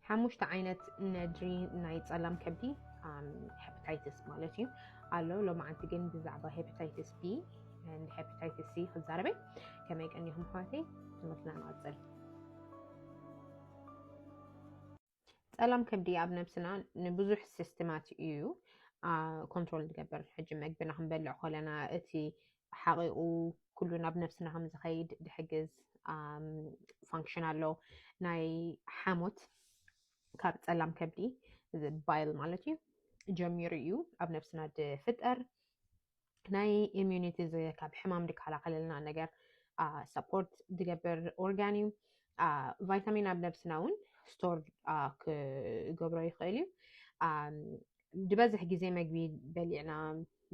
ሓሙሽተ ዓይነት ነድሪ ናይ ጸላም ከብዲ፣ hepatitis ማለት እዩ ኣሎ። ሎማዓንቲ ግን ብዛዕባ hepatitis B and hepatitis C ክዛረበ። ከመይ ቀኒኹም ኣሕዋተይ? ትምህርትና ንቐጽል። ጸላም ከብዲ ኣብ ነብስና ንብዙሕ ሲስተማት እዩ ኮንትሮል ዝገብር። ሕጂ መግብና ክንበልዕ ከለና እቲ ሓቂቑ ኩሉ ናብ ነብስና ከም ዝኸይድ ዝሕግዝ ፋንክሽን ኣሎ። ናይ ሓሞት ካብ ጸላም ከብዲ፣ ባይል ማለት እዩ፣ ጀሚሩ እዩ ኣብ ነብስና ዝፍጠር። ናይ ኢሚዩኒቲ፣ ካብ ሕማም ዝከላኸለልና ነገር ሰፖርት ዝገብር ኦርጋን እዩ። ቫይታሚን ኣብ ነብስና እውን ስቶር ክገብሮ ይኽእል እዩ። ዝበዝሕ ግዜ መግቢ በሊዕና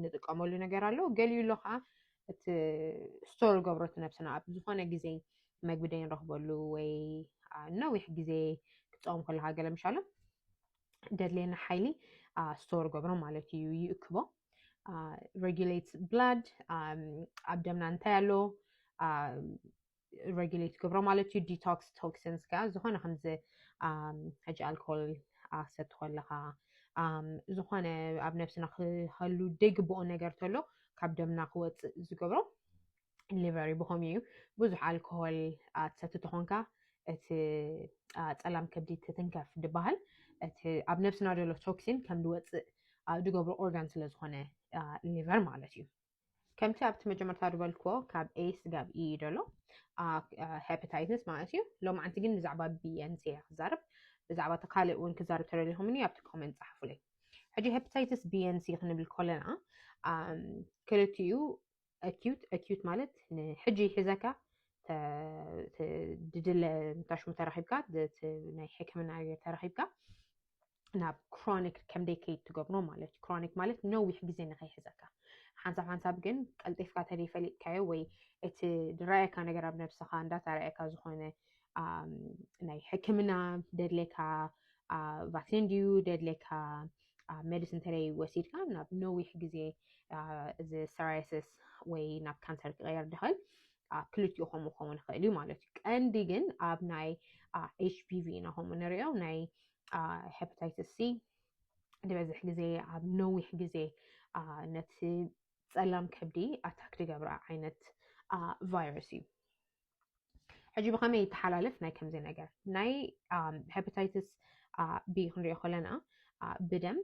ንጥቀመሉ ነገር ኣሎ። ገሊኡ ኣሎ ከዓ እቲ ስቶር ገብሮ እቲ ነብስና ኣብ ዝኾነ ግዜ መግቢ ደይንረኽበሉ ወይ ነዊሕ ግዜ ክትፀውም ከለካ ገለ ምሻሎ ደድሌና ሓይሊ ስቶር ገብሮ ማለት እዩ፣ ይእክቦ። ሬጉሌት ብላድ፣ ኣብ ደምና እንታይ ኣሎ ሬጉሌት ገብሮ ማለት እዩ። ዲቶክስ ቶክሲንስ ከ ዝኾነ ከምዚ ሕጂ ኣልኮል ክትሰቲ ከለኻ፣ ዝኾነ ኣብ ነብስና ክህሉ ዘይግብኦ ነገር ተሎ ካብ ደምና ክወፅእ ዝገብሮ ሊቨር እዩ። ብኸምኡ እዩ ብዙሕ ኣልኮል ትሰቲ ተኾንካ እቲ ጸላም ከብዲ ትትንከፍ ዝበሃል፣ እቲ ኣብ ነብስና ዘሎ ቶክሲን ከም ዝወፅእ ዝገብሮ ኦርጋን ስለ ዝኾነ ሊቨር ማለት እዩ። ከምቲ ኣብቲ መጀመርታ ዝበልክዎ ካብ ኤ ስጋብ ኢ ዘሎ ሄፓታይትስ ማለት እዩ። ሎማዓንቲ ግን ብዛዕባ ቢ ኤን ሲ እየ ክዛረብ። ብዛዕባ እቲ ካልእ እውን ክዛረብ ተደሊኹምኒ ኣብቲ ኮመንት ጸሓፉለይ። ሕጂ ሄፓታይትስ ቢ ኤን ሲ ክንብል ከለና ክልቲኡ ኣኪዩት፣ ኣኪዩት ማለት ንሕጂ ሒዘካ ድድለ ምታሽሙ ተረኺብካ፣ ናይ ሕክምና ተረኺብካ ናብ ክሮኒክ ከም ደይከይድ ትገብሮ ማለት እዩ። ክሮኒክ ማለት ነዊሕ ግዜ ንኸይሕዘካ። ሓንሳብ ሓንሳብ ግን ቀልጢፍካ ተደይፈሊጥካዮ ወይ እቲ ድራየካ ነገር ኣብ ነብስኻ እንዳተራየካ ዝኾነ ናይ ሕክምና ደድሌካ ቫክሲን ድዩ ደድሌካ ሜዲሲን ተለይ ወሲድካ ናብ ነዊሕ ግዜ እዚ ሰራይስስ ወይ ናብ ካንሰር ክቀየር ድኽእል ክልቲኡ ከምኡ ክኸውን ይኽእል እዩ ማለት እዩ። ቀንዲ ግን ኣብ ናይ ኤች ፒ ቪ ኢና ከምኡ ንሪኦ ናይ ሄፓታይትስ ሲ ዝበዝሕ ግዜ ኣብ ነዊሕ ግዜ ነቲ ጸላም ከብዲ ኣታክ ዝገብራ ዓይነት ቫይረስ እዩ። ሕጂ ብኸመይ ይተሓላለፍ ናይ ከምዚ ነገር? ናይ ሄፓታይትስ ቢ ክንሪኦ ከለና ብደም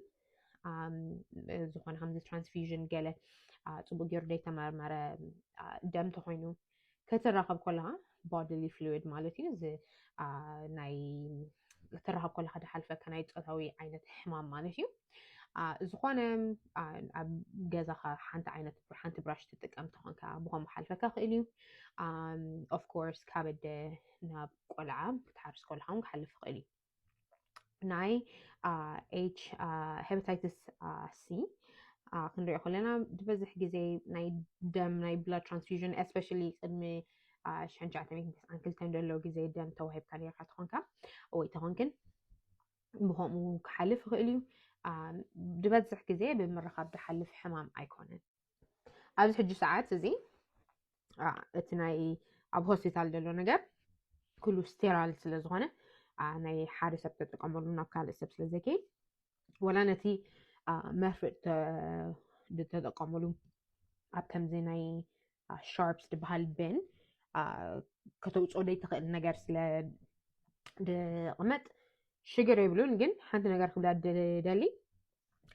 ዝኾነ ከምዚ ትራንስፊዥን ገለ ፅቡቅ ገይሩ ዘይተመርመረ ደም ተኮይኑ ክትራኸብ ከለካ፣ ቦዲሊ ፍሉድ ማለት እዩ፣ እዚ ናይ ክትራኸብ ከለካ ዝሓልፈካ ናይ ፆታዊ ዓይነት ሕማም ማለት እዩ። ዝኾነ ኣብ ገዛኻ ሓንቲ ዓይነት ሓንቲ ብራሽ ትጥቀም ተኾንካ ብኸምኡ ሓልፈካ ክእል እዩ። ኦፍኮርስ ካብ ኣደ ናብ ቆልዓ ክትሓርስ ከለካ እውን ክሓልፍ ይኽእል እዩ። ናይ ኤች ሄፓታይትስ ሲ ክንሪኦ ከለና ዝበዝሕ ግዜ ናይ ደም ናይ ብላድ ትራንስፊዥን especially ቅድሚ ሽሕን ትሽዓተ ሚእትን ተስዓን ክልተን ዘሎ ግዜ ደም ተዋሂብካ ነርካ ተኾንካ ወይ ተኾንክን ብኸምኡ ክሓልፍ ይኽእል እዩ። ዝበዝሕ ግዜ ብምርኻብ ዝሓልፍ ሕማም ኣይኮነን። ኣብዚ ሕጂ ሰዓት እዚ እቲ ናይ ኣብ ሆስፒታል ዘሎ ነገር ኩሉ ስቴራይል ስለ ዝኾነ ናይ ሓደ ሰብ ተጠቀመሉ ናብ ካልእ ሰብ ስለ ዘይከይድ ወላ ነቲ መርፍእ ዝተጠቀመሉ ኣብ ከምዚ ናይ ሻርፕስ ዝበሃል ቤን ከተውፅኦ ዘይትኽእል ነገር ስለ ድቕመጥ ሽግር የብሉን። ግን ሓንቲ ነገር ክብላ ደሊ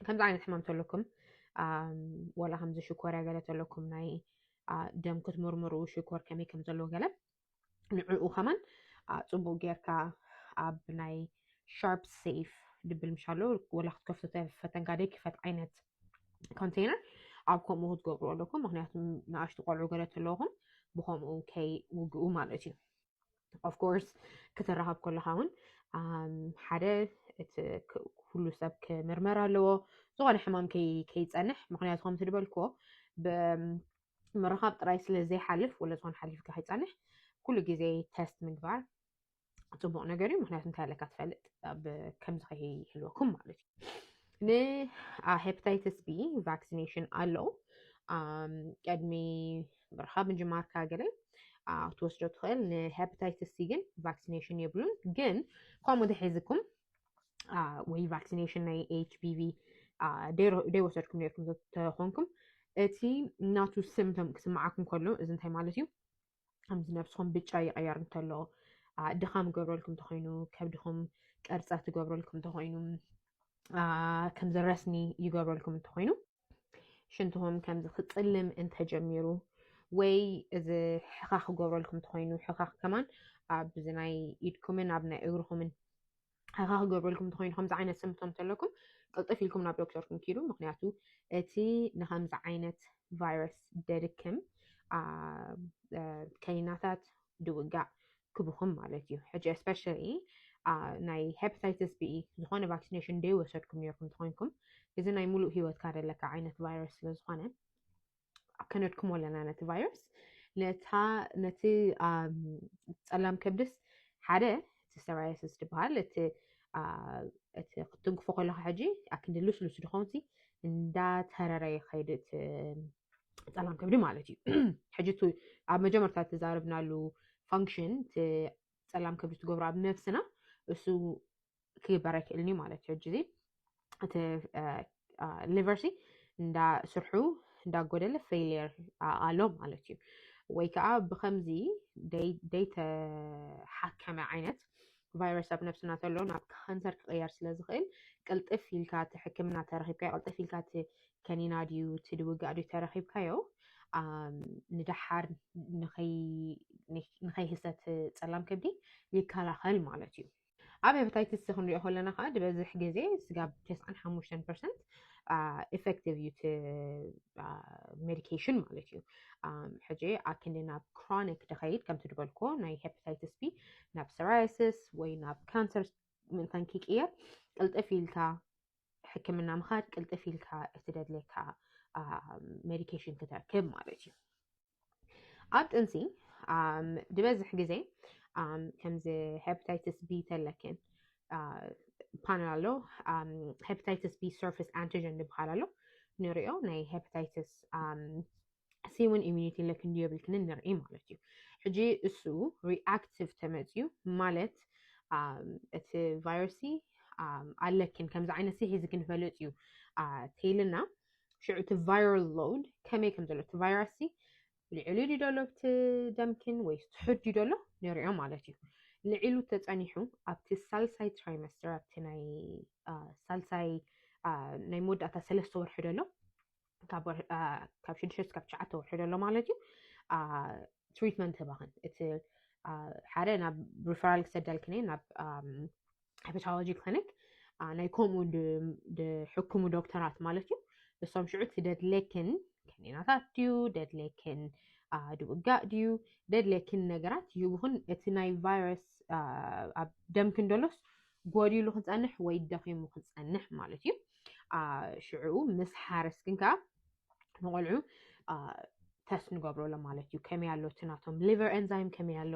ከምዚ ዓይነት ሕማም ተለኩም ወላ ከምዚ ሽኮርያ ገለ ተለኩም ናይ ደም ክትምርምሩ ሽኮር ከመይ ከም ዘለዎ ገለ ንዕኡ ከማን ፅቡቅ ጌርካ ኣብ ናይ ሻርፕ ሴፍ ድብል ምሻሎ ወላ ክትከፍቶ ተፈተንካ ደይ ክፈት ዓይነት ኮንቴነር ኣብ ከምኡ ክትገብሩ ኣለኩም። ምክንያቱ ንኣሽቱ ቆልዑ ገለ ተለኹም ብከምኡ ከይውግኡ ማለት እዩ። ኦፍኮርስ ክትራኸብ ከለካ እውን ሓደ እቲ ኩሉ ሰብ ክምርመር ኣለዎ። ዝኾነ ሕማም ከይፀንሕ ምክንያቱ ከም ትድበልክዎ ምርኻብ ጥራይ ስለ ዘይሓልፍ ወለ ዝኾነ ሓሊፍካ ከይፀንሕ ኩሉ ግዜ ተስት ምግባር ፅቡቅ ነገር እዩ። ምክንያቱ እንታይ ኣለካ ትፈልጥ ኣብ ከምዚ ከይህልወኩም ማለት እዩ። ንሄፓታይትስ ቢ ቫክሲኔሽን ኣሎ። ቅድሚ ምርኻብ ምጅማርካ ገለ ክትወስዶ ትኽእል። ንሄፓታይትስ ሲ ግን ቫክሲኔሽን የብሉን። ግን ከምኡ ተሒዝኩም ወይ vaccination ናይ HPV ደይወሰድኩም ነርኩም ተኾንኩም፣ እቲ ናቱ symptom ክስምዓኩም ከሎ፣ እዚ እንታይ ማለት እዩ? ከምዚ ነብስኹም ብጫ ይቐየር እንተሎ፣ ድኻም ይገብረልኩም እንተኾይኑ፣ ከብድኹም ቅርፀት ይገብረልኩም እንተኾይኑ፣ ከምዚ ረስኒ ይገብረልኩም እንተኾይኑ፣ ሽንትኹም ከምዚ ክፅልም እንተጀሚሩ፣ ወይ እዚ ሕኻኽ ክገብረልኩም እንተኾይኑ፣ ሕኻኽ ከማን ኣብዚ ናይ ኢድኩምን ኣብ ናይ እግርኹምን ሕኻኽ ክገብረልኩም እንተኾይኑ፣ ከምዚ ዓይነት symptom እንተለኩም፣ ቅልጥፍ ኢልኩም ናብ ዶክተርኩም ኪዱ። ምክንያቱ እቲ ንከምዚ ዓይነት ቫይረስ ደድክም ከኒናታት ድውጋእ ክብኹም ማለት እዩ። ሕጂ especially ናይ hepatitis B ዝኾነ vaccination ደይወሰድኩም ነርኩም እንተኾይንኩም፣ እዚ ናይ ሙሉእ ህይወትካ ደለካ ዓይነት ቫይረስ ስለ ዝኾነ፣ ከነድክሞ ኣለና ነቲ ቫይረስ። ነታ ነቲ ጸላም ከብድስ ሓደ እቲ psoriasis ዝበሃል እቲ እቲ ክትንክፎ ከለካ ሕጂ ኣክንዲ ልስሉስ ድኾንሲ እንዳተረረ ይኸይድ እቲ ጸላም ከብዲ ማለት እዩ። ሕጂ እቲ ኣብ መጀመርታ ተዛረብናሉ function እቲ ጸላም ከብዲ ትገብሮ ኣብ ነብስና እሱ ክግበር ኣይክእልን እዩ ማለት እዩ። ሕጂ እዚ እቲ liver ሲ እንዳ ስርሑ እንዳጎደለ failure ኣሎ ማለት እዩ። ወይ ከዓ ብከምዚ ደይተሓከመ ዓይነት ቫይረስ ኣብ ነብስና ተሎ ናብ ካንሰር ክቕየር ስለ ዝኽእል፣ ቅልጥፍ ኢልካ እቲ ሕክምና ተረኺብካዮ፣ ቅልጥፍ ኢልካ እቲ ከኒና ድዩ እቲ ድውጋእ ድዩ ተረኺብካዮ፣ ንደሓር ንኸይህሰት ጸላም ከብዲ ይከላኸል ማለት እዩ። ኣብ hepatitis C ክንሪኦ ከለና ከዓ ዝበዝሕ ግዜ ስጋብ ተስዓን ሓሙሽተን ፐርሰንት effective እዩ እቲ medication ማለት እዩ። ሕጂ ኣክንዲ ናብ chronic ድኸይድ ከምቲ ዝበልኮ ናይ hepatitis B ናብ psoriasis ወይ ናብ ካንሰር ምእንታን ክቅየር ቅልጥፍ ኢልካ ሕክምና ምኻድ፣ ቅልጥፍ ኢልካ እቲ ደድለካ medication ክትረክብ ማለት እዩ። ኣብ ጥንሲ ዝበዝሕ ግዜ ከምዚ hepatitis B ተለክን panel ኣሎ፣ hepatitis B surface antigen ዝበሃል ኣሎ፣ ንሪኦ ናይ hepatitis C እውን immunity ኣለክን ድዩ የብልክንን ንርኢ ማለት እዩ። ሕጂ እሱ reactive ተመፅዩ ማለት እቲ ቫይረስ ኣለክን ከምዚ ዓይነት ሲ ሒዝክን ፈልጥ እዩ ተይልና፣ ሽዑ እቲ viral load ከመይ ከም ዘሎ፣ እቲ ቫይረስ ልዕሊ ድዩ ደሎ ኣብቲ ደምክን ወይ ትሑት ድዩ ደሎ ንሪኦ ማለት እዩ። ልዒሉ ተፀኒሑ ኣብቲ ሳልሳይ trimester፣ ኣብቲ ናይ ሳልሳይ ናይ መወዳእታ ሰለስተ ወርሒ ደሎ፣ ካብ ሽዱሽተ ክሳብ ትሽዓተ ወርሒ ደሎ ማለት እዩ። ትሪትመንት ህባኽን እቲ ሓደ ናብ ሪፈራል ክሰደልክን ናብ hepatology clinic፣ ናይ ከምኡ ድሕክሙ ዶክተራት ማለት እዩ። እሶም ሽዑ እቲ ደድሌክን ከኒናታት ድዩ ደድሌክን ድውጋእ ድዩ ደድሌክን ነገራት ይህቡኽን። እቲ ናይ ቫይረስ ኣብ ደምክን ደሎስ ጎዲሉ ክፀንሕ ወይ ደኺሙ ክፀንሕ ማለት እዩ። ሽዑ ምስ ሓረስክን ከዓ ንቆልዑ ተስት ንገብረሎም ማለት እዩ። ከመይ ኣሎ እቲ ናቶም liver enzyme ከመይ ኣሎ፣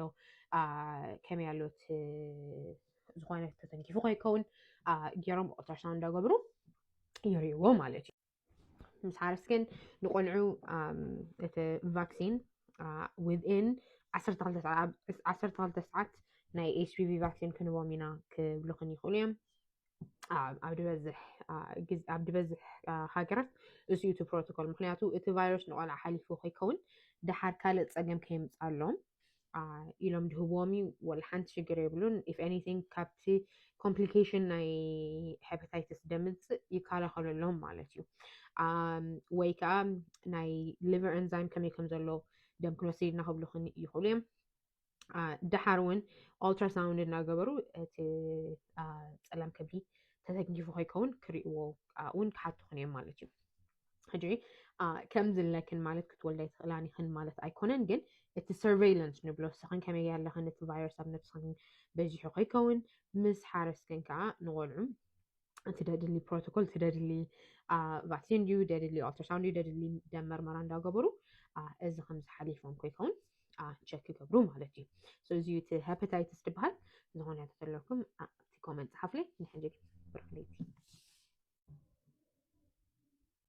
ከመይ ኣሎ እቲ ዝኾነ ተተንኪፉ ከይከውን ገይሮም ultrasound እንዳገብሩ ይርእይዎ ማለት እዩ። ምስ ሓረስክን ንቆልዑ እቲ ቫክሲን within ዓሰርተ ክልተ ሰዓት፣ ዓሰርተ ክልተ ሰዓት ናይ HPV ቫክሲን ክንቦም ኢና ክብሉኽን ይኽእሉ እዮም። ኣብ ዝበዝሕ ኣብ ዝበዝሕ ሃገራት እዚኡ እቲ ፕሮቶኮል፣ ምክንያቱ እቲ ቫይረስ ንቆልዓ ሓሊፉ ከይከውን ደሓር ካልእ ፀገም ከየምፃሎም ኢሎም ድህብዎም እዩ። ወላ ሓንቲ ሽግር የብሉን። If anything ካብቲ ኮምፕሊኬሽን ናይ ሄፓታይትስ ደምፅእ ይከላኸለሎም ማለት እዩ። ወይ ከዓ ናይ liver enzyme ከመይ ከም ዘሎ ደም ክንወስድ ኢና ክብሉ ይኽእሉ እዮም። ደሓር እውን ultrasound እናገበሩ እቲ ፀላም ከብዲ ተተንኪፉ ከይከውን ክርእይዎ እውን ክሓትኹን እዮም ማለት እዩ። ሕጂ ከም ዝለክን ማለት ክትወልዳ ይትኽእላን ይኽን ማለት ኣይኮነን፣ ግን እቲ surveillance ንብሎ፣ ንስኽን ከመይ ኣለኽን፣ እቲ ቫይረስ ኣብ ነብስኽን በዚሑ ከይከውን፣ ምስ ሓረስክን ከዓ ንቆልዑ እቲ ደድሊ ፕሮቶኮል፣ እቲ ደድሊ ቫክሲን ድዩ ደድሊ፣ ultrasound ድዩ ደድሊ፣ ደም መርመራ እንዳገበሩ እዚ ከም ዝሓሊፎም ከይከውን ቸክ ይገብሩ ማለት እዩ። እዚ እቲ ሄፓታይትስ ዝበሃል። ዝኾነ ተተለኩም እቲ ኮመንት ፀሓፍለይ። ንሕጂ ብሩኽ ለይቲ።